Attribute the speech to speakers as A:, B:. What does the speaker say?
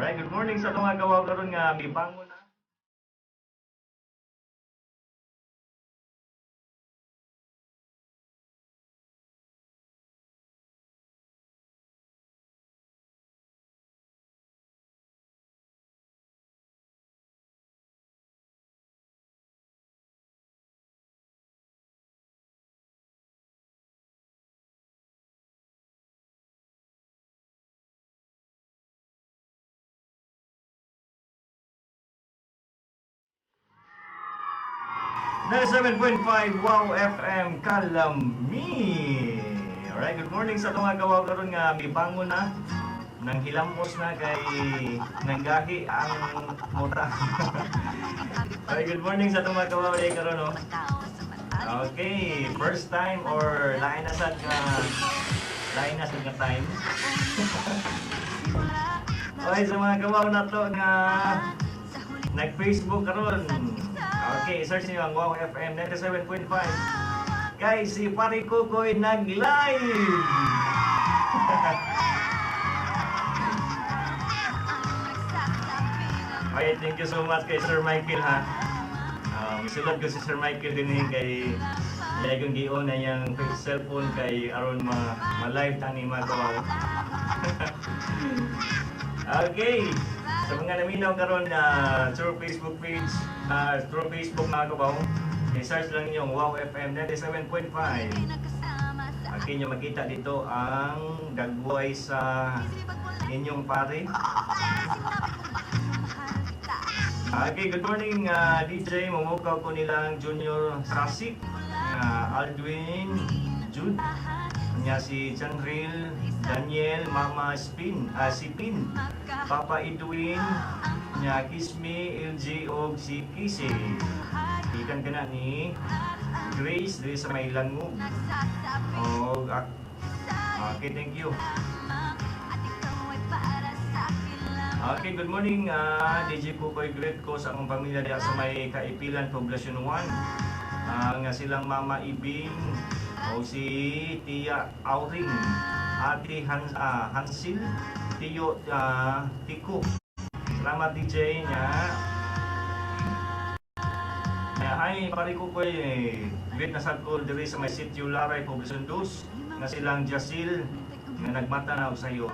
A: Alright, good morning sa mga kawaw karon nga mibangon na. 97.5 Wow FM Kalami. Alright, good morning sa mga kawaw karon nga mibangon na nang hilamos na kay nanggahi ang mura. Alright, good morning sa mga kawaw day karon, no. Okay, first time or lain na sad nga time. Okay, sa mga kawaw na to nga nag-Facebook karon. Okay, search niyo ang Wow FM 97.5. Kay si Pare Kokoy nag-live. Okay, thank you so much kay Sir Michael, ha. Misulod ko si Sir Michael din eh, kay iyang gion na iyang cellphone kay aron ma ma-live tani mga kawaw. Okay. Sa mga naminaw karon na through Facebook page, through Facebook, mga kabaw, i-search lang niyo ang Wow FM 97.5. Okay, nyo makita dito ang dagway sa inyong pare. Okay, good morning, DJ. Mumukaw ko nilang Junior Sasik, Aldwin, Jude, niya si Chanril, Daniel, Mama Spin, si Pin, Papa Edwin, niya Kismi, LG, og si Kisi. Ikan ka na ni Grace diri sa may Langub. Og okay, thank you. Okay, good morning, DJ Pukoy. Greet ko sa akong pamilya diha sa may Kaipilan, Poblacion 1. Nga silang Mama Ibing o si Tia Auring, Ate Hansil, Tiyo Tiko. Salamat, DJ niya. Ay, pare ko eh, greet na sad ko diri sa may Sitio Laray, Poblacion 2, nga silang Jasil nga nagmata na og sayo.